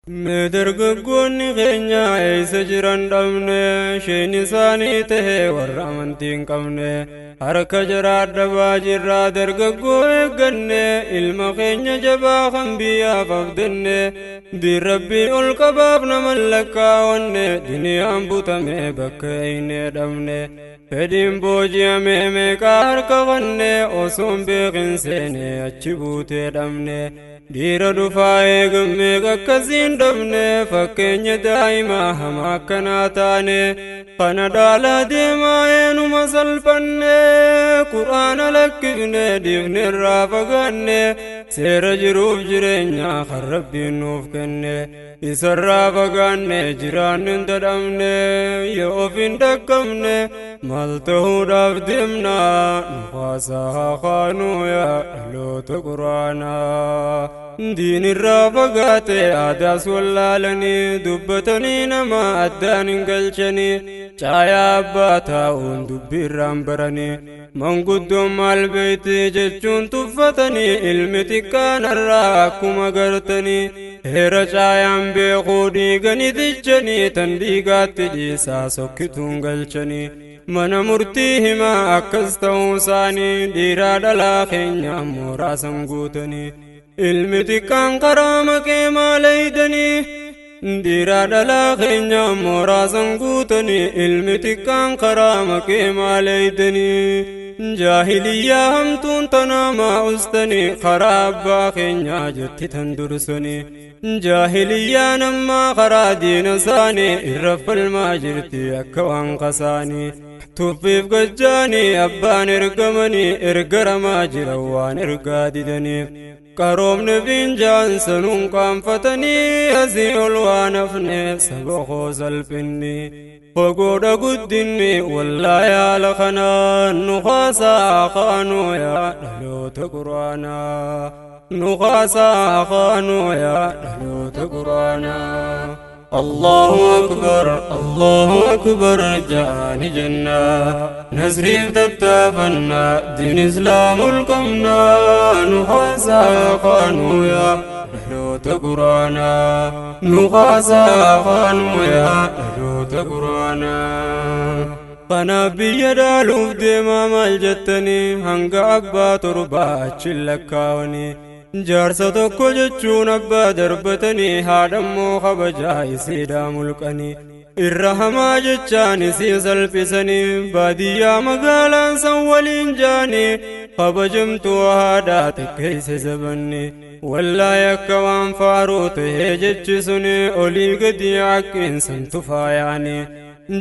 Mee dargaggoonni keenya eessa jiran dhabne, isheen isaanii tahe warra amantii hin qabne. Harka jaraa dhabaa jirraa dargaggoo eegganne, ilma keenya jabaa kan biyyaaf abdanne. Diin Rabbii ol qabaaf nama lakkaawwanne, duniyaan butame bakka eeynee dhabne. Fedhiin booji'ame meeqaa harka kanne, osoon beekin seene achi buutee dhabne. Dhiira dhufaa eegammee akkasiin dhabne, fakkeenya daa'imaa hama akkanaa taane. Kana dhaalaa deemaa eenuma salphanne, quraana lakkifne dhiifne irraa fagaanne. Seera jiruuf jireenyaa kan Rabbiin nuuf kenne isarraa fagaanne, jiraanne hin dadhabne. Yoo of hin dhaqqabne maal ta'uudhaaf deemna? Nu haasaa haa kaanuu yaa dhaloota quraanaa. Diin irraa fagaate aadaas wallaalanii, dubbatanii nama addaan hin galchanii. Caayaa abbaa taa'uun dubbii irraan baranii, manguddoon maal beeyti jechuun tuffatanii. Ilmi xiqqaan irraa akkuma gartanii heera caayaan beekuu dhiiganii tichanii, tan dhiigaatti dhiisaa sokkituun galchanii. Mana murtii himaa akkas ta'uu isaanii, dhiiraa dhalaa keenya mooraa san guutanii. Ilmi xiqqaan karaa maqee maaleeydanii, dhiiraa dhalaa keenya mooraa san guutanii. Ilmi xiqqaan karaa maqee maaleeydanii, jaahiliyyaa hamtuun tanaa maa ustanii, karaa abbaa keenyaa jetti tan dursanii. Jaahiliyyaan ammaa karaa diina isaanii irra falmaa jirti akka waan kasaanii. Tuffiif gajjaanii abbaan ergamanii ergaramaa jiran waan ergaa didaniif. Qaroomni finjaan sanuun qaanfatanii, asii ol waan hafne saba koo salphinni. Fagoodha guddinni wallaa yaala kanaan. Nu haasaa kaanuu yaa dhaloota quraanaa. Nu haasaa kaanuu yaa dhaloota quraanaa. Allahu akbar, Allahu akbar jaani jenna. Nasriif tattaafanna, diin islaamul qabna. Nu haasaa kaanuu yaa dhaloota quraanaa. Nu haasaa kaanuu yaa dhaloota quraanaa. Kanaaf biyya dhaaluuf deemaa maal jettanii, hanga abbaa torbaa achi lakkaawanii. Jaarsa tokko jechuun abbaa darbatanii, haadhammoo kabajaa isiidhaa mulqanii. Irra hamaa jechaan isii salphisanii, baadiyyaa magaalaan san waliin jaanii. Kabajamtuu haadhaa xiqqeesse zabanni. Wallaay akka waan faaruu tahee jechi suni, olii gadi haqqiin san tufaayaanii.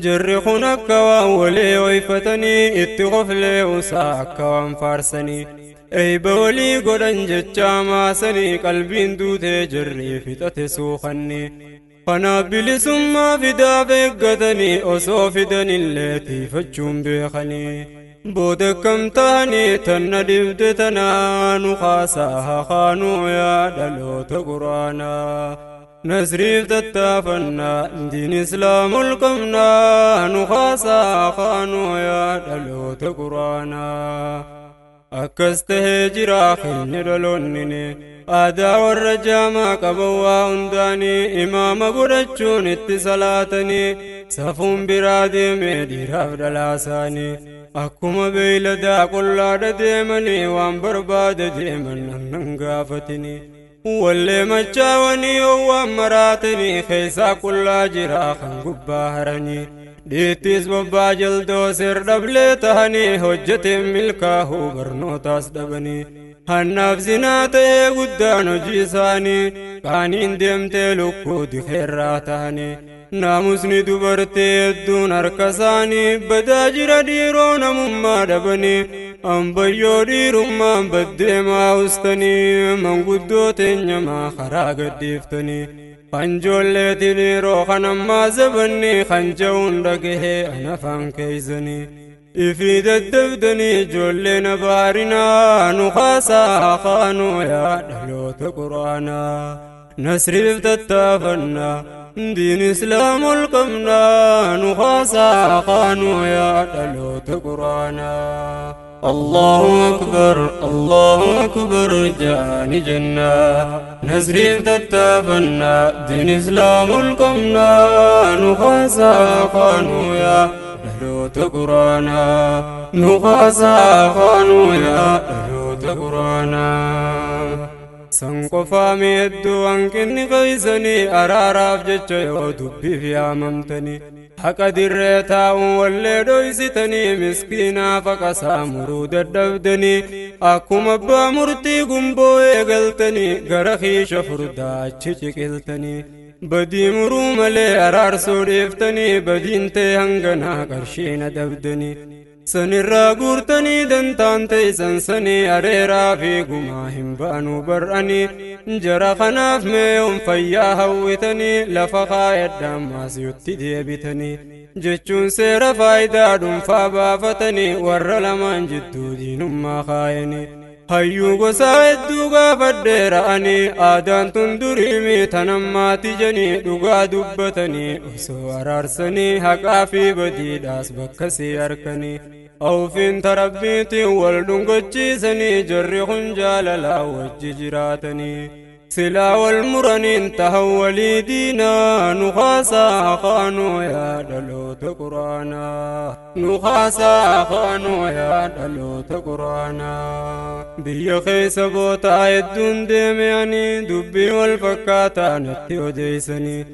Jarri kun akka waan walii hoyfatanii, itti qoflee usaa akka waan faarsanii. Eeyba walii godhan jecha maasanii, qalbiin duutee jarri fixate suuqanni. Kanaaf bilisummaa fidaaf eeggatanii, osoo fidanillee tiifachuun beekanii. Booda akkam ta'anii tanna dhibde tanaa? Nu haasaa haa kaanuu yaa dhaloota quraanaa. Nasriif tattaafannaa, diin islaamul qabnaa. Nu haasaa haa kaanuu yaa dhaloota quraanaa. Akkas tahee jira keenya dhaloonni, aadaa warra jaamaa qaban waa hundaanii imaama godhachuun itti salaatanii. Safuun biraa deemee dhiiraaf dhalaasaanii akkuma beeyladaa qullaadha deemanii, waan barbaada deeman annan gaafatanii. Wallee machaawanii waan maraatanii, keessaa qullaa jira kan gubbaa haranii. Dhiittis bobbaa jaldoo seer dhablee tahanii, hojjeteen milkaa'uu barnootaas dhabanii. Hannaaf zinaa ta'ee guddaan hojii isaanii, qaaniin deemtee lukkuu dikeerraa tahanii. Naamusni dubartii hedduun harka isaanii badaa jira, dhiiroo namummaa dhabanii. Ambayyoo dhiirummaan baddeemaa ustanii, manguddoo teenyamaa karaa gadhiiftanii. Kanjoolleeti dhiiroo kan ammaa zabanni kan ja'uun dhagahee anafaan keeysanii. Ifii daddabdanii ijoolleen abaarinaa. Nu haasaa kaanuu yaa dhaloota quraanaa. Nasriif tattaafannaa, diin islaamul qabnaa. Nu haasaa kaanuu yaa dhaloota quraanaa. Allahu akbar, Allahu akbar jaani jenna. Nasriif tattaafannaa diin islaamul qabnaa nu kaasaa kaanuu yaa dhaloota quraanaa nu kaasaa kaanuu yaa dhaloota quraanaa. San qofaami hedduu hanqinni keeysanii araaraaf jecha yoo dubbiif yaamamtanii haqa dirree taa'uun wallee dhoysitanii miskiinaaf haqasaa muruu dadhabdanii akkuma abbaa murtii gumboo eegaltanii gara kiisha furdaa achi ciqiltanii badii muruu malee araarsuu dhiiftanii badiin ta'e hanganaa qarshiin adabdanii sanirraa guurtanii dantaan teeysan sanii areeraa fi gumaa hin baanuu bar'anii jara kanaaf meeyoon fayyaa hawwitanii lafa kaayadhaan maasiyutti deebitanii jechuun seera faayidaa dhuunfaa baafatanii warra lamaan jidduu diinummaa kaayanii hayyuu gosaa hedduu gaafadheera ani aadaan tun duriimii tanammaati janii dhugaa dubbatanii osoo araarsanii haqaa fi badiidhaas bakkasii harkanii awfiin tarabbiitiin wal dhungochiisanii jarri kun jaalalaa wajji jiraatanii silaa wal muraniin tahan walii diinaa nu kaasaa kaanuu yaa dhaloota quraanaa nu kaasaa kaanuu yaa dhaloota quraanaa. Biyya keessa gootaa hedduun deeme ani dubbii wal fakkaataa natti odeessanii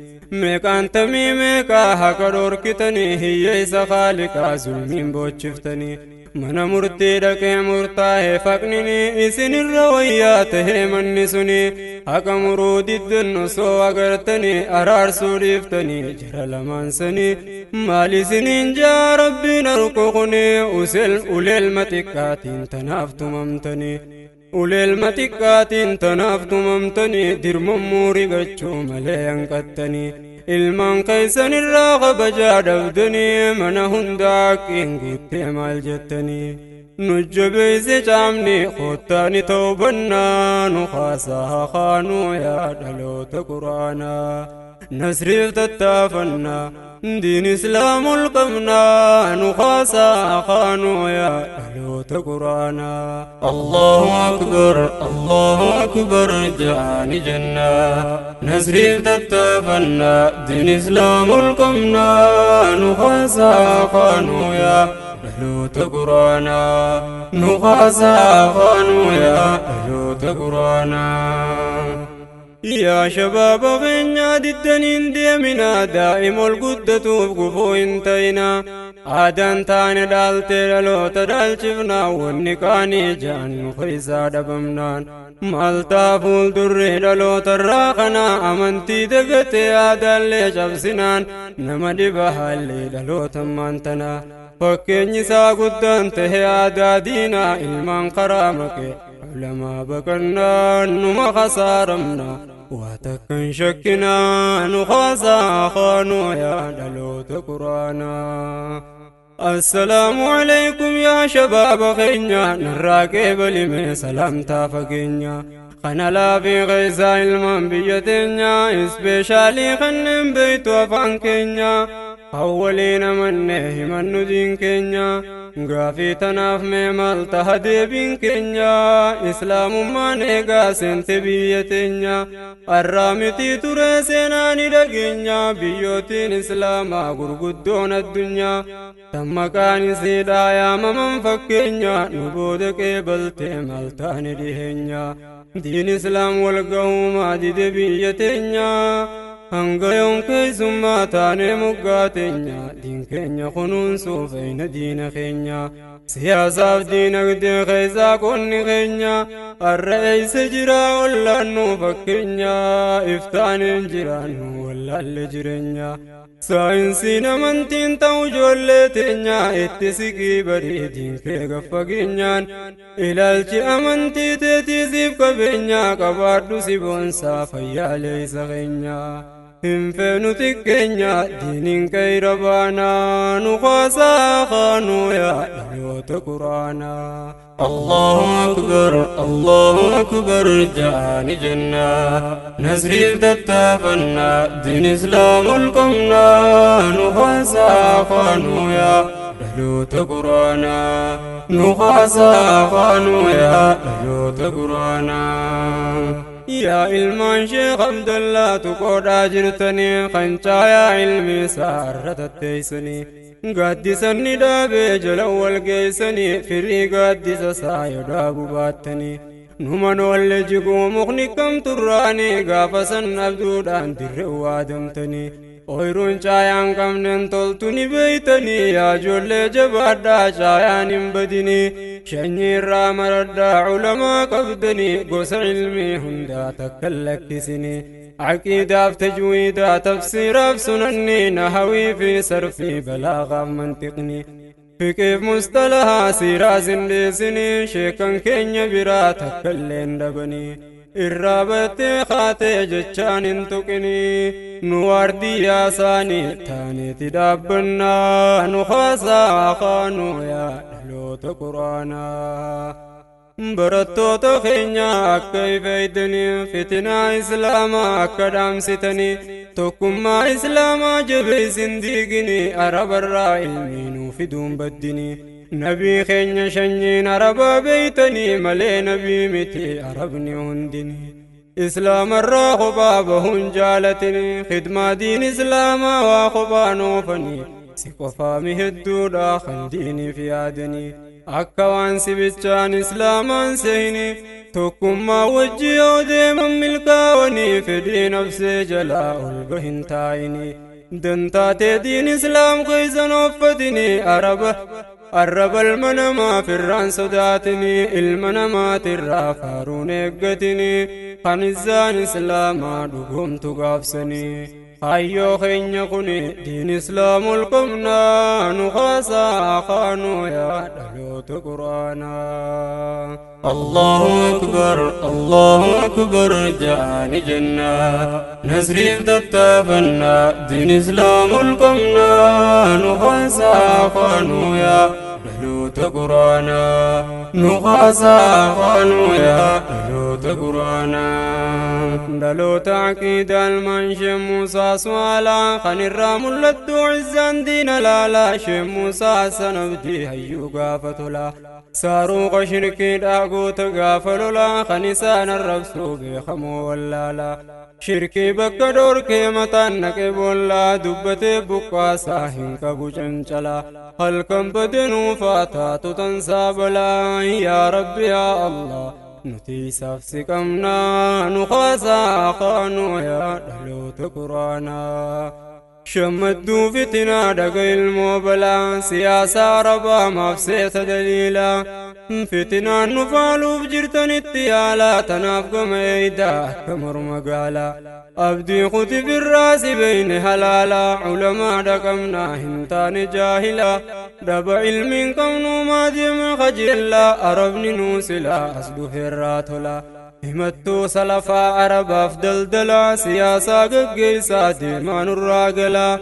meeqaan tamii meeqaa haqa dhorkitanii hiyyeessa kaaliqaa zulmiin boochiftanii mana murtii dhaqee murtaa'ee faqnini isinirra wayyaa tahee manni suni haqa muruu diddan osoo agartanii araarsuu dhiiftanii jara lamaan sanii maal isiniin jaa rabbiin harku kuni uleelma xiqqaatiin tanaaf tumamtanii uleelma xiqqaatiin tanaaf tumamtanii dirmammuu rigachuu malee hanqattanii ilmaan keessan irraa kabajaa dhabdanii mana hundaa haqqiin guuttee maal jettanii nu jabeeyse caamni koottaani tawbannaa nu kaasaa kaanuu yaa dhaloota quraanaa nasriif tattaafannaa diin islaamul qabnaa nu kaasaa kaanuu yaa dhaloota quraanaa. Allahu akbar Allahu akbar jaani jannaa nasriif tattaafannaa diin islaamul qabnaa nu kaasaa kaanuu yaa dhaloota quraanaa nu kaasaa kaanuu yaa dhaloota quraanaa. Yaa shabaaba keenyaa diddaniin deeminaa daa'ima ol guddatuuf gufuu hin ta'inaa aadaan taane dhaaltee dhaloota dhaalchifnaa wanni qaanii jaan nu keessaa dhabamnaan maal ta'a fuuldurri dhaloota irraa kanaa amantii dagatee aadaallee cabsinaan nama dhiba haalli dhaloota maantanaa fakkeenyi isaa guddaan tahe aadaa diinaa ilmaan karaa maqee ulamaa baqannaan numa khasaaramna waa takkan shakkinaa nu kaasaa kaanuu yaa dhaloota quraanaa. Assalaamu alaykum yaa shabaaba keenya narraa qeebalime salaamtaa fageenya kana laafii keessaa ilmaan biyya teenya ispeeshaalii kanneen beeytu afaan keenya hawwaliin amanne himannu diin keenya gaafii tanaaf mee maal taha deebiin keenya islaamummaan eegaa seente biyya teenya arraa mitii ture seenaa ni dhageenya biyyootiin islaamaa gurguddoon addunyaa tan maqaan isiidhaa yaamaman fakkeenya nu booda qeebaltee maal taane dhiheenya diin islaam wal gahuumaa dide biyya teenya hanga yoon keessummaa taanee moggaa teenya diin keenya kunuunsuu feena diina keenya siyaasaaf diinagdee keessaa qonni keenya har'a eessa jira wallaannuu fakkeenya iftaaneen jiraannu wallaalle jireenya saayinsiin amantiin ta'u ijoollee teenya itti siqii bareediin kee gaffageenyaan ilaalchi amantii teetiisiif qabeenya qabaadhu si boonsaa fayyaalee isa keenya hin feenu xiqqeenya diiniin kayra baanaa nu kaasaa kaanuu yaa dhaloota quraanaa. Allahu akbar Allahu akbar jaani jannaa nasriif tattaafannaa diin islaamul qabnaa nu kaasaa kaanuu yaa dhaloota quraanaa nu kaasaa kaanuu yaa dhaloota quraanaa. Yaa ilmaan Sheekh Abdallaa tuqoodhaa jirtanii kan caayaa ilmi isaa irra tatteeysanii gaaddisanni dhaabee jala wal geeysanii firii gaaddisa isaa yoo dhaabu baattanii numan walle jiguu mukni kam turraanii gaafa san abduudhaan dirree waadamtanii ooyiruun caayaan qabneen toltu ni beeytanii yaa ijoollee jabaadhaa caayaan hin badinii shanyii irraa maradhaa culamaa qabdanii gosa ilmii hundaa takka hin lakkisinii عقيدة تجويدة تفسير سنني نهوي في صرفي بلاغة منطقني فكيف مصطلح سيرا زندسني شيكن كينيا برا تكلين دبني الرابط خاتي جتشان انتقني نواردي يا ساني تاني تدبنا نخاسا خانو يا دلوت قرانا Barattoota keenya akka ifeeytanii fitinaa islaamaa akka dhaamsitanii tokkummaa islaamaa jabeessin diiginii arabarraa ilmii nuu fiduun baddinii nabii keenya shanyiin arabaa beeytanii malee nabii miti arabni hundinii islaamarraa kophaa bahuun jaalatanii khidmaa diin islaamaa waa kophaa noofanii si qofaami hedduudha kan diiniif yaadanii akka waan sibichaan islaamaan seeyni tokkummaa wajji yoo deeman milkaa'anii fedhii nafsee jalaa ol bahin taa'ini dantaatee diin islaam keeysan uffatini araba arraba ilma namaa firraan sodaatini ilma namaatirraa faaruun eeggatini kan izzaan islaamaa dhugoomtu gaafsanii Hayyoo keenya kuni diin islaamul qabnaa nu kaasaa kaanuu yaa dhaloota quraanaa. Allahu akbar Allahu akbar jaani jennaa nasriif tattaafannaa diin islaamul qabnaa nu kaasaa kaanuu yaa dhaloota quraanaa nu kaasaa kaanuu yaa dhaloota quraanaa. Dhaloota aqiidaa ilmaan Sheekh Muusaa Su'aalaa kan irraa mul'attu izzaan diina laalaa Sheekh Muusaa Sanabdii hayyuu gaafa tolaa saaruuqa shirkiidhaa goota gaafa lolaa kan isaan arrabsuu beekamoo wallaalaa shirkii bakka dhoorkee mataan naqe boollaa dubbatee buqqaasaa hin qabu cancalaa halkan badenuufaa taatu tansaa balaa yaa rabbi yaa Allah nuti isaaf si qabnaa nu kaasaa kaanuu yaa dhaloota quraanaa. Shammadduu fitinaa dhaga ilmoo balaa siyaasaa arabaa maaf seeta daliilaa fitinaan nu faaluuf jirtanitti yaalaa tanaaf gama eeydaa akka morma gaalaa abdii kuti firraa si beeyne halaalaa culamaa dhaqabnaa hin taane jaahilaa dhaba ilmiin qabnuu maadiima kajeellaa arabni nuu silaa as dhufeerraa tolaa himattuu salafaa arabaaf daldalaa siyaasaa gaggeessaa deemaa nurraa galaa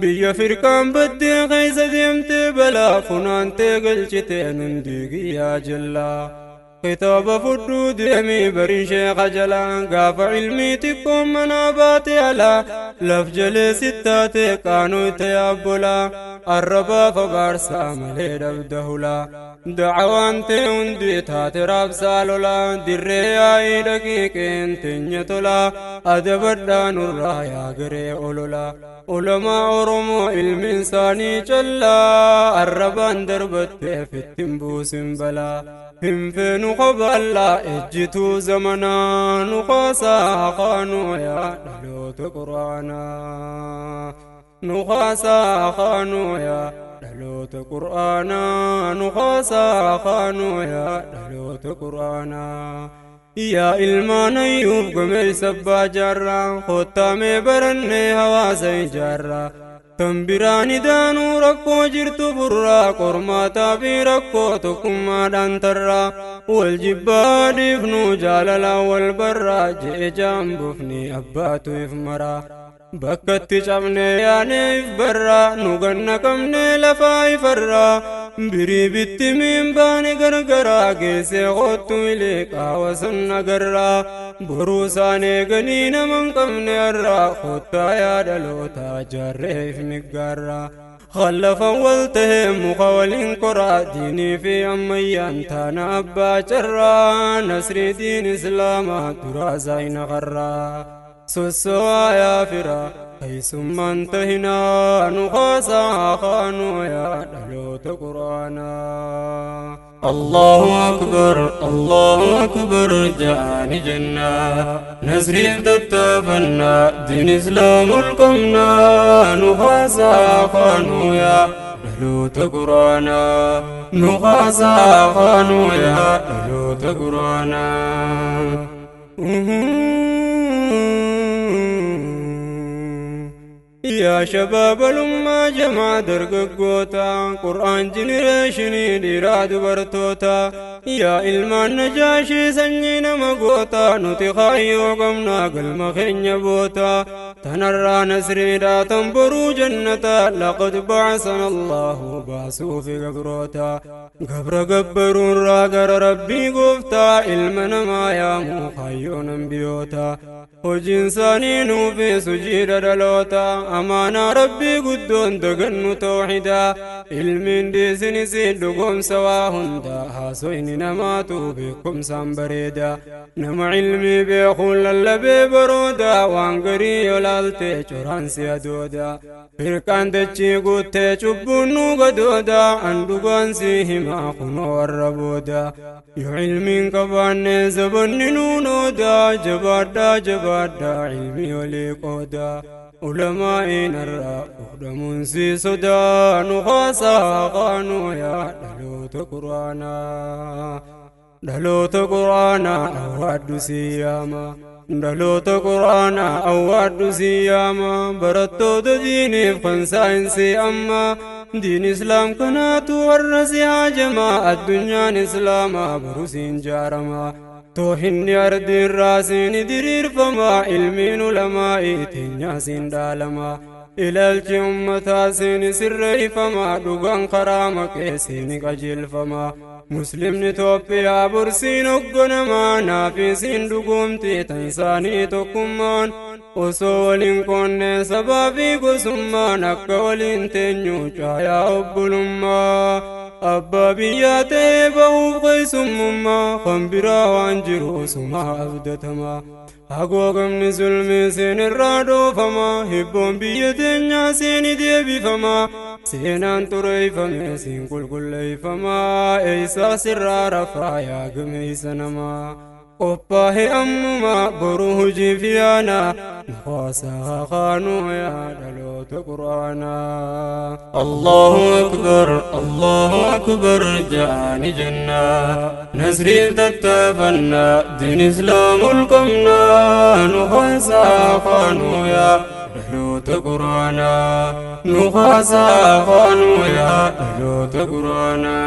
biyya firqaan baddee keessa deemtee balaa funaantee galchitee nun diigiyyaa jallaa kitaaba fudhuu deemii barii sheekha jalaa gaafa ilmii xiqqoon manaa baate alaa laf jalee sittaatee qaanoo itti yaabbolaa arrabaaf abaarsaa malee dhabda hulaa dacwaan tee hundi taate raabsaa lolaa dirree yaa'ii dhaqiiqeen teenya tolaa adabadhaa nurraa yaa garee ololaa ulamaa Oromoo ilmi isaanii callaa arrabaan darbatteef ittiin buusin balaa hin feenu qobaallaa ejjituu zamanaa nu kaasaa kaanuu yaa dhaloota quraanaa nu kaasaa kaanuu yaa dhaloota quraanaa nu kaasaa kaanuu yaa dhaloota quraanaa. Yaa ilmaan ayyuuf gameessa abbaa jaarraa kottamee barannee hawaasa ijaarraa tan biraan idaanuu rakkoo jirtu burraa qormaataa fi rakkoo tokkummaadhaan tarraa wal jibbaa dhiifnuu jaalalaan wal barraa je'e jaambufni abbaatu if maraa bakkatti cabnee yaanee if barraa nu ganna qabnee lafaa ifarraa birii bitti miin baane gargaraa geessee kottu ilee qaawa sun agarraa boruu isaan eeganii nama hin qabne harraa kottaa yaa dhalootaa jaarree if miggaarraa خلفا والتهم مخول قرى ديني في أميان تانا أبا جرى نصر دين إسلاما درازين غرا سوسوا يا فرا حيث انتهنا نخاسا خانو يا دلوت قرانا. الله أكبر الله أكبر جاني جنة نزري تتفنى دين إسلام القمنا نخاسا خانو يا دلوت قرانا نخاسا خانو يا دلوت قرانا. يا شباب الأمة جمع درققوتا قرآن جنريشني ديراد برتوتا يا إلمان نجاشي سنين مقوتا نتخايو قمنا قلم خنيبوتا تنرى نسري لا تنبرو جنتا لقد بعثنا الله باسو في قبروتا قبر قبرون راقر ربي قفتا إلمنا ما يا مخيون بيوتا وجنساني نوفي سجير دلوتا أمانا ربي قدون دقن توحيدا علمين دي سنسي لقوم سوا هندا هاسوين نماتو بكم سامبريدا نما علمي بيخول اللبي برودا وانقري يلالتي چوران سيادودا فرقان دچي قوتي چبونو قدودا اندوغان سيهما خنو الربودا يعلمين قبان زبننو نودا جبادا جبادا علمي ولي قودا علماء نرى قدم سي سودا نخاسا قانو يا دلوت قرانا دلوت قرانا أواد سياما دلوت قرانا أواد سياما برتو ديني فنساين سي أما دين إسلام كناتو ورسي هاجما الدنيا إسلاما بروسين جارما توهن أرض الراسين درير فما علمين علماء تنياسين دالما إلى الجمة سين سري فما دوغان خرامك سين قجل فما مسلم نتوبيا برسين وقنما نافسين دوغمتي تنساني تكمان وصولين كون سبابي قسما نكولين تنيو جايا أبلما أبا بياتي بهوب قيسمما خنبرا وانجرو سما أبدتما أقوكم نزلمي سين الرادو فما هبون بيتن سين ديبي فما سينان تري فما سين كل كل فما إيسا سرار فايا قمي سنما قباه أمما بروه جفيانا نخاسا خانو يا دلوت قرانا. الله أكبر الله أكبر جاني جنة نزري تتفنى دين إسلام القمنا نخاسا خانو يا دلوت قرانا نخاسا خانو يا دلوت قرانا.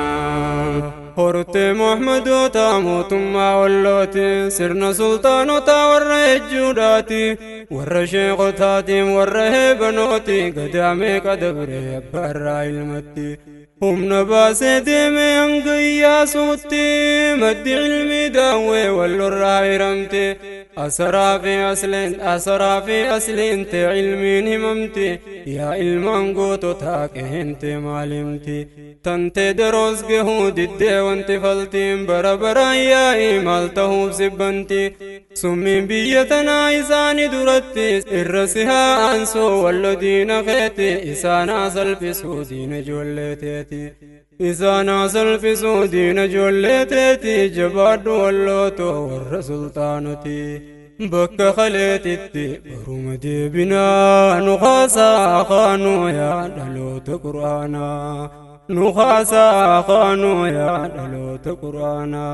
هرت محمد تاموتما واللوتي سرنا سلطان ور الجوداتي ور شيخ تاتي ور بنوتي قدامي قدبري برا المتي هم نباسي من قياسوتي مد علمي داوي والراي رمتي أسرى في أصل أسرى في أصل انت علمي هممتي يا علمان قوتو تاك انت معلمتي تنت دروس جهود الدي وانت فلتين برا برا يا إيمالته سبنتي سمي بيتنا إساني درتي الرسها أنسو والذين خيتي إسانا سلفسو دين جولتي إسانا سلفسو دين جولتي جبار واللوتو والرسلطانتي بك خليتي برمدي بنا نخاسا خانو يا دلوت قرانا نخاسا خانو يا دلوت قرانا.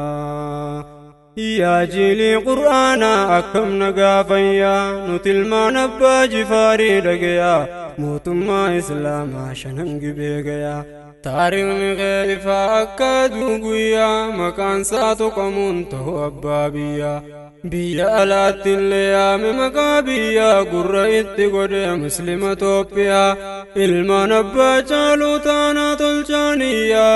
يا جيلي قرآنا أكم نقافيا نتلما نبا جفاري دقيا موتما إسلاما شننج بيقيا تاريخ غيفا أكادو قويا مكان ساتو قمونته أبابيا بيا ألات الليام مقابيا قرأت قد مسلمة توبيا إلما نبا جالو تانا تلجانيا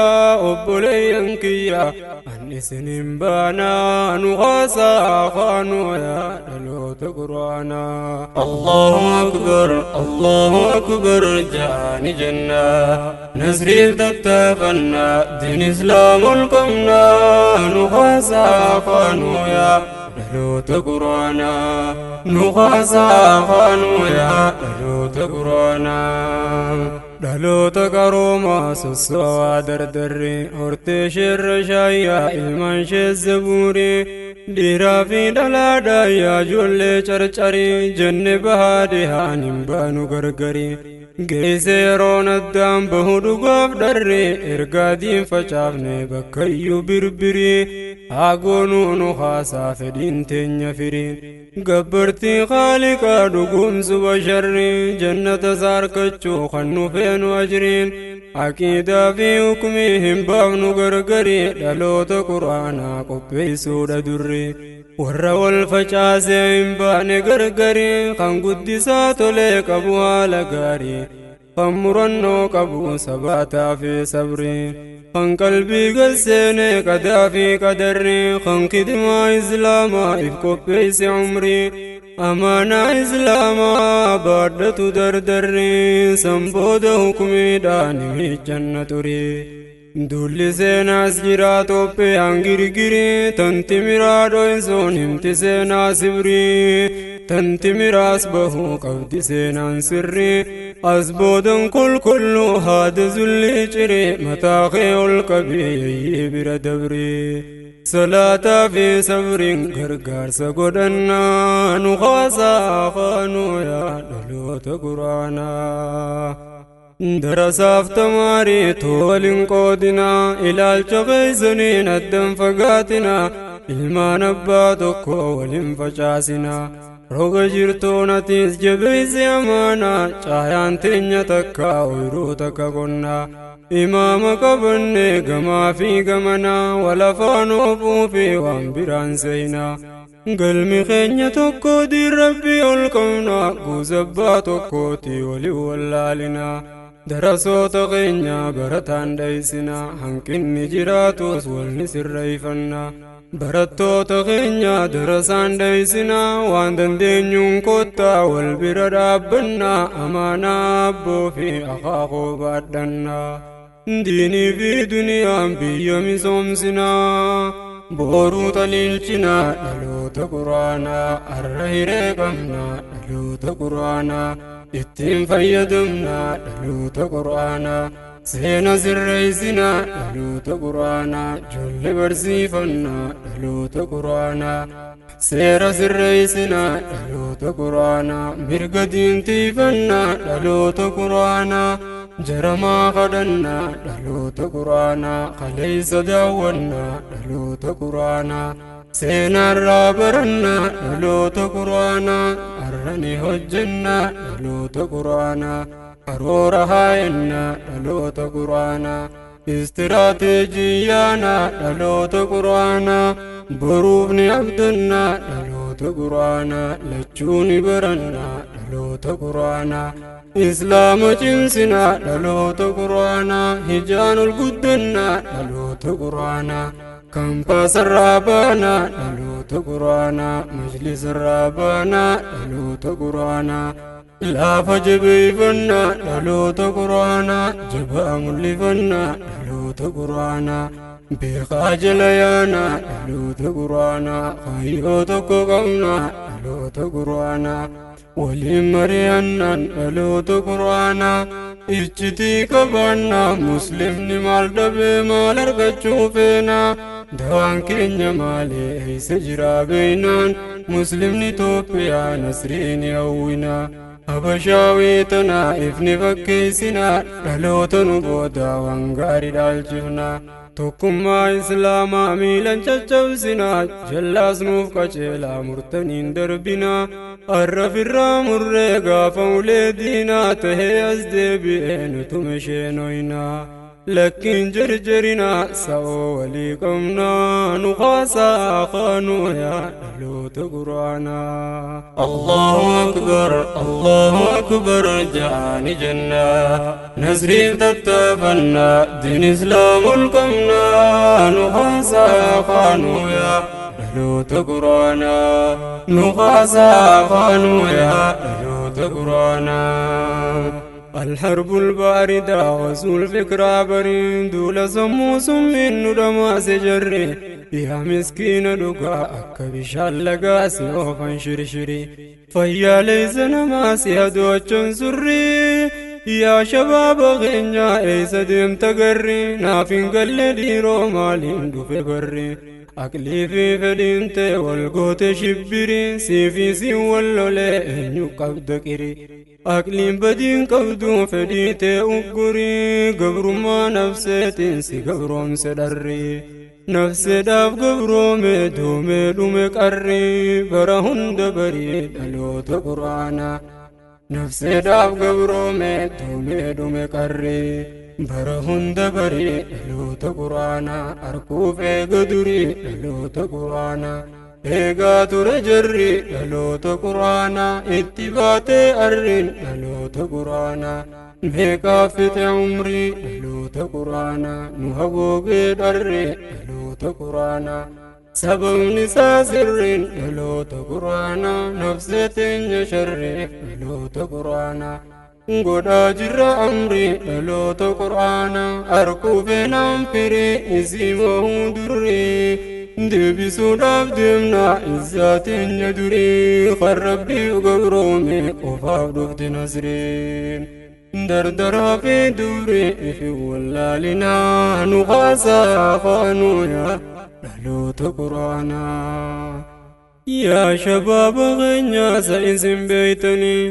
أبولينكيا أني سنين بانا نغاسا خانو يا دلو dhaloota Qur'aanaa. Allahu akbar, Allahu akbar jaani jennaa, nasriif tattaafannaa, diin islaam ol qabnaa. Nu haasaa kaanuu yaa dhaloota Qur'aanaa, nu haasaa kaanuu yaa dhaloota Qur'aanaa. Dhaloota qaroomaa sossowaa dardarri, hortee sheerra shaayyaa, ilmaan ishee zabuurii, dhiiraa fi dhalaadhaa yaa ijoollee carcarii, jenne bahaa dhihaan hin baanu gargarii. Geesse yeroon addaan bahu dhugaaf dharri, ergaa diin facaafne bakka iyyuu birbirii, haagoonuu nu haasaa fedhiin teenya firiin. Gabbartii Khaaliqaa dhuguumsu basharri, jannata saarkachuu kan nu feenu ajriin. Aqiidaa fi hukumii hin baafnu gargarii, dhaloota Qur'aanaa qopheessuudha durri. Warra wal facaasee hin baane gargarii, kan guddisaa tolee qabu haala gaarii, kan murannoo qabu sabaataa fi sabrii, kan qalbii galseene qadaa fi qadarri, kan khidmaa islaamaa if qopheesse umrii, amaanaa islaamaa baadhatu dardarri, san booda hukumiidhaan miichanna turii. Dulli seenaas jira Toophiyaan girgirii, tanti miraa dho'insuun himti seenaa sibrii, tanti miraas bahuu qabdi seenaan sirrii. As boodan qulqulluu haada zullii cirii, mataa kee ol qabii yayyii bira dabrii. Salaataa fi sabriin gargaarsa godhannaa, nu haasaa kaanuu yaa dhaloota Qur'aanaa. Darasaaf tamaarii waliin qoodinaa, ilaalcha keessaniin addan fagaatinaa, ilmaan abbaa tokko waliin facaasinaa. Roga jirtuun atiis jabeessi amaanaa, caayaan teenya takka ooyiruu takka qonnaa. Imaama qabanne gamaa fi gamanaa, walafaan oofuu fi waan biraan seenaa. Galmi keenya tokko diin Rabbii ol qabnaa, guuzabbaa tokkooti walii wallaalinaa. Darasoota keenya barataan dheeysinaa, hanqinni jiraatus walni sirreeffannaa. Barattoota keenya darasaan dheeysinaa, waan dandeenyuun kottaa wal bira dhaabbannaa, amaanaa abboo fi akaakuu baadhannaa. Diinii fi duniyaan biyya misoomsinaa, booruu taliilchinaa dhaloota Qur'aanaa. Har'a hiree qabnaa dhaloota Qur'aanaa, ittiin fayyadamnaa dhaloota Qur'aanaa. Seena sirreessinaa dhaloota Qur'aanaa, ijoollee barsiifannaa dhaloota Qur'aanaa. Seera sirreessinaa dhaloota Qur'aanaa, mirga diintiifannaa dhaloota Qur'aanaa. Jaramaa kadhannaa dhaloota Qur'aanaa, kaleessa daawwannaa dhaloota Qur'aanaa. Seenaarraa barannaa dhaloota Qur'aanaa, har'a ni hojjennaa dhaloota Qur'aanaa. Karoora haayennaa dhaloota Qur'aanaa, istiraateejiyyaanaa dhaloota Qur'aanaa. Boruuf ni abdannaa dhaloota Qur'aanaa, lachuu ni barannaa dhaloota Qur'aanaa. Islaama cimsinaa dhaloota Qur'aanaa, hijaan ol guddannaa dhaloota Qur'aanaa. Kampaasarraa baanaa dhaloota Qur'aanaa, majlisarraa baanaa dhaloota Qur'aanaa. Laafa jabeeffannaa dhaloota Qur'aanaa, jabaa mul'ifannaa dhaloota Qur'aanaa. Beekaa jala yaanaa dhaloota Qur'aanaa, kaayyoo tokko qabnaa dhaloota Qur'aanaa. Waliin mari'annaan dhaloota Qur'aanaa, iccitii qabaannaa. Muslimni maal dhabee, maal argachuu feenaa? Dawaan keenya maalee eessa jiraa beeynaan? Muslimni Itoophiyaa nasrii ni hawwinaa. Habashaawii tanaa ifni fakkeessinaa, dhaloota nu booda waan gaarii dhaalchifnaa. Tokkummaa islaamaa miilan caccabsinaa, jallaas nuuf qaceelaa murtaniin darbinaa. Arrafirraa murree gaafa ulee diinaa tahee as deebi'ee nutume isheen hoynaa. Lakkiin jarjarinaa, sa'oo walii qabnaa, nu haasaa kaanuu yaa dhaloota Qur'aanaa. Allahu akbar, Allahu akbar jaani jennaa, nasriif tattaafannaa, diin islaam ol qabnaa. Nu haasaa kaanuu yaa dhaloota Quraanaa nu kaasaa kaanuu yaa dhaloota Quraanaa. الحرب الباردة غزو الفكرة برين دول سمو سمين ندما سجري يا مسكين لقا أكا لقا سيوفا شرشري فيا ليس نما سيادو سري يا شباب غنيا ايسا ديم تقري نافين قلدي رومالين دو في بري أكلي في فدينت والقوت شبري سيفي سي واللولي إنيو قبضكري أكلين بدين قبضو فديت أقري قبر ما نفسي تنسي قبرهم سدري نفسي داف قبرو مدو مدو مكري برهن دبري دلوت قرانا نفسي داف قبرو مدو مدو مكري برهن دبري دلوت قرانا أركو في قدري دلوت قرانا eegaa ture jarri dhaloota Quraanaa itti baatee arriin dhaloota Quraanaa meeqaaf fixe umrii dhaloota Quraanaa nu hagoogee dharree dhaloota Quraanaa sababni isaa sirriin dhaloota Quraanaa nafsee teenya sharreef dhaloota Quraanaa godhaa jirra amrii dhaloota Quraanaa arkuu feenaan firii isii mo'uu durrii deebisuudhaaf deemnaa izaa teenya durii kan rabbiif gabroome qofaaf dhufte nasriin dardaraa fi durii ifi wallaalinaa nu kaasaa kaanuu yaa dhaloota Quraanaa. Yaa shabaaba keenyaa sa isin beeytanii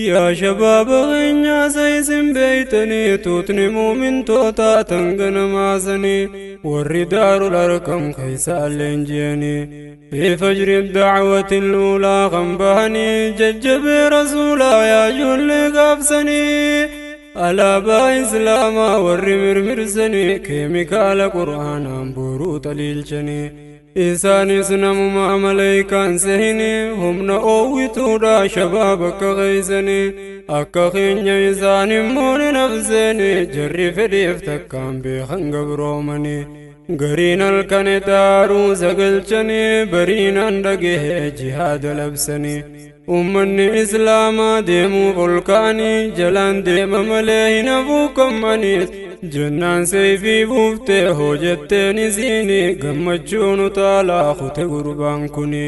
yaa shabaaba keenyaa sa isin beeytanii tuutni muumintootaa tan ganamaasanii warri daarul arkam keessa leenji'anii في فجر الدعوة الأولى خنبهني ججبي رسولا يا جل قفسني alaabaa islaamaa warri mirmirsanii keemikaala qur'aanaan boruu taliilchanii isaanis namuma maleykaan sehinii humna oowwituudha shabaab akka keeysanii akka keenya isaan immoo ni nafseeni jarri fedhiif takkaan beekan gabroomanii gariin halkane daaruu sagalchanii bariinaan dhagahee jihaada labsanii ummanni islaamaa deemuuf ol ka'anii jalaan deema malee hin hafuu kammaniis jennaan seeyfii buuftee hojjetteen isiini gammachuun utaalaa kute gurbaan kuni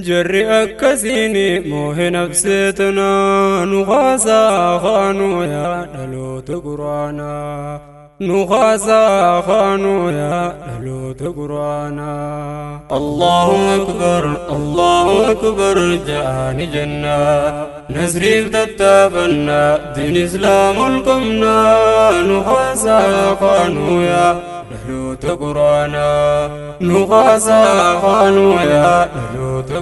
jarri akkasiini moohe nafsee tanaa nu kaasaa kaanuu yaa dhaloota quraanaa nu kaasaa kaanuu yaa dhaloota quraanaa. Allahu akbar Allahu akbar jaani jannaa nasriif tattaafannaa diin islaamul qabnaa nu kaasaa kaanuu yaa dhaloota quraanaa nu kaasaa kaanuu yaa dhaloota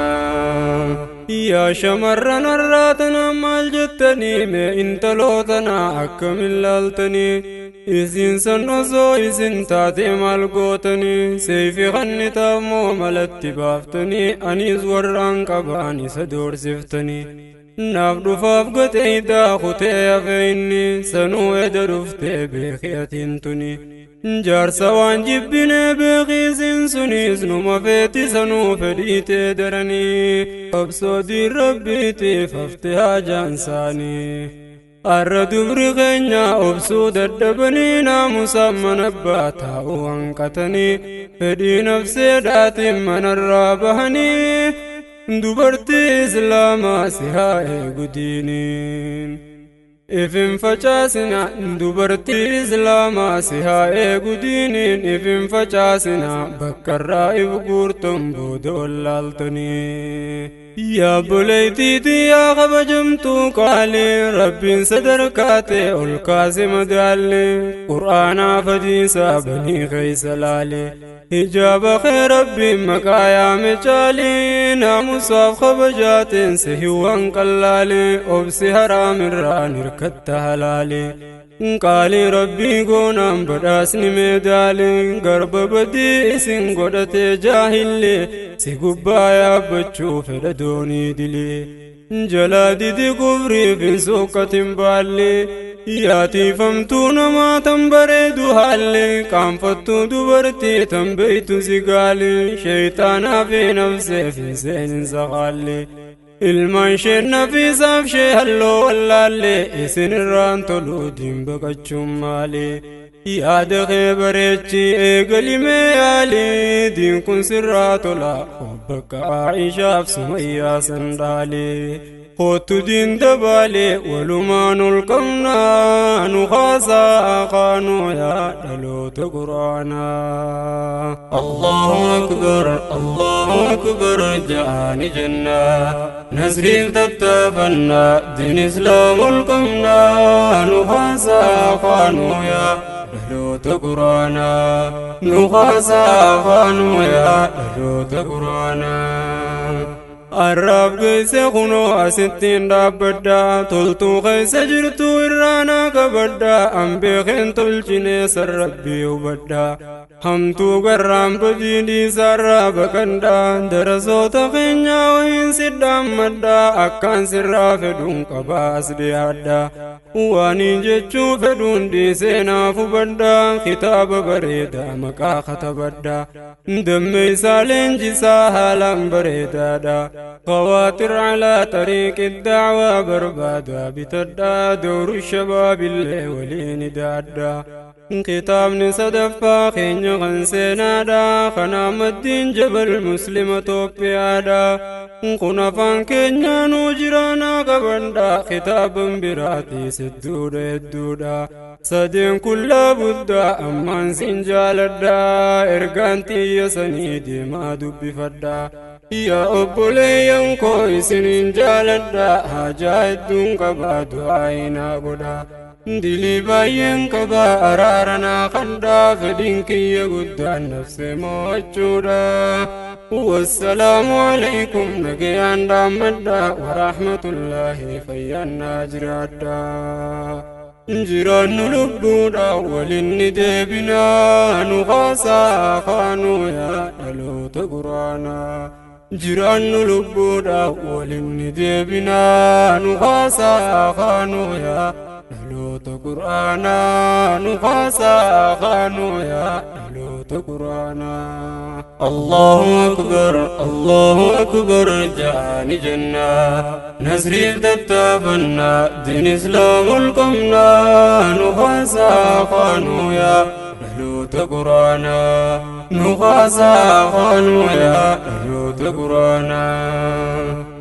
quraanaa. Yaa shamarran har'aatana maal jettanii mee intalootana akkamiin laaltanii isin san osoo isin taate maal gootanii seeyfi kannitaaf moo malatti baaftanii anis warraan qabaan isa doorsiftanii naaf dhufaaf gateeydaa kutee hafe inni sanuu eda dhuftee beekee atiin tuni jaarsa waan jibbinee beekiisin sunis numa feeti sanuu fedhiitee daranii qabsoo diin rabbiitiif hafte haajaan isaanii arra dubri keenya obsuu dadhabanii naamusaan mana abbaa taa'uu hanqatanii fedhii nafseedhaatiin manarraa bahanii dubartii islaamaa si haa eegu diiniin. Ifin facaasina dubartii islaamaa si haa eegu diiniin ifin facaasina bakkarraa if guurtan booda wallaaltanii. Yaa buleeytiitii yaa kabajamtuu qaalii rabbiin sadarkaa ta'e ol kaase madaalli qur'aanaa fadiisaa banii keessa laale. Hijaaba kee rabbiin maqaa yaame caalii naamusaaf kabajaateen si hiwwan qallaalee obsi haraamirraan hirkatta halaalee qaalii rabbii goonaan badhaasni meedaalee garba badii isin godhatee jaahillee si gubbaa yaabbachuu fedha doonii dilee jalaa didi kufriif hin soqqatin baallee Yaatiifamtuu namaa tan bareedu haalli qaanfattuu dubartii tan beeytu sigaali sheeyxaanaa fi nafsee fi seeninsa qaalli ilmaan sheen nafiisaaf shee halloo wallaalle isin irraan toluu diin baqachuun maali? Yaada kee bareechi eegalimee yaali diin kun sirraa tola bakka Aishaaf Sumayyaa sandaali. Kootu diin dabaale walumaan ol qabnaa nu haasaa kaanuu yaa dhaloota quraanaa. Allahu akbar Allahu akbar ja'ani jennaa nasriin tattaafannaa diin islaam ol qabnaa nu haasaa kaanuu yaa dhaloota quraanaa. Nu haasaa kaanuu yaa dhaloota quraanaa. Arraab geesse kunoo asittiin dhaabbadha toltuu keessa jirtu irraanaa qabadha an beekeen tolchine sarrabbii hubadha hamtuu garraan badii dhiisaarraa baqadha darasoota keenyaa wahiin sidhaammadha akkaan sirraa fedhuun qabaas dhiyaadha waaniin jechuu fedhuun dhiisee naaf hubadha kitaaba bareedaa maqaa katabadha dammeeysaa leenjisaa haalaan bareedaadha. خواطر على طريق الدعوة بربادا بتدى دور الشباب اللي ولين دادا كتاب صدفا خين غنسينا خنا الدين جبل مسلم توبيادا خنفان كينيا نجرانا قبندا خطاب براتي سدودا الدودا سدين كل بدا أمان سنجالدا إرغانتي يسنيدي ما دبي فدا yaa obboleeyyan koo isinin jaaladha haajaa hedduun qabaa du'aa naa godha dilii baay'een qabaa araara naa kadhaa fedhiin kiyya guddaan nafsee mo'achuudha. Wassalaamu alaikum nagayaan dhaammadha warahmatullaahi fayyaannaa jiraadha. Jiraannu lubbuudha waliin ni deebinaa nu haasaa kaanuu yaa dhaloota quraanaa. Jiraannu lubbuudha waliin ni deebinaa nu haasaa kaanuu yaa dhaloota quraanaa nu haasaa kaanuu yaa dhaloota quraanaa. Allahu akbar Allahu akbar ja'ani jennaa nasriif tattaafannaa diin islaam ol qabnaa nu haasaa kaanuu yaa dhaloota quraanaa. Nu haasaa kaanuu yaa dhaloota quraanaa.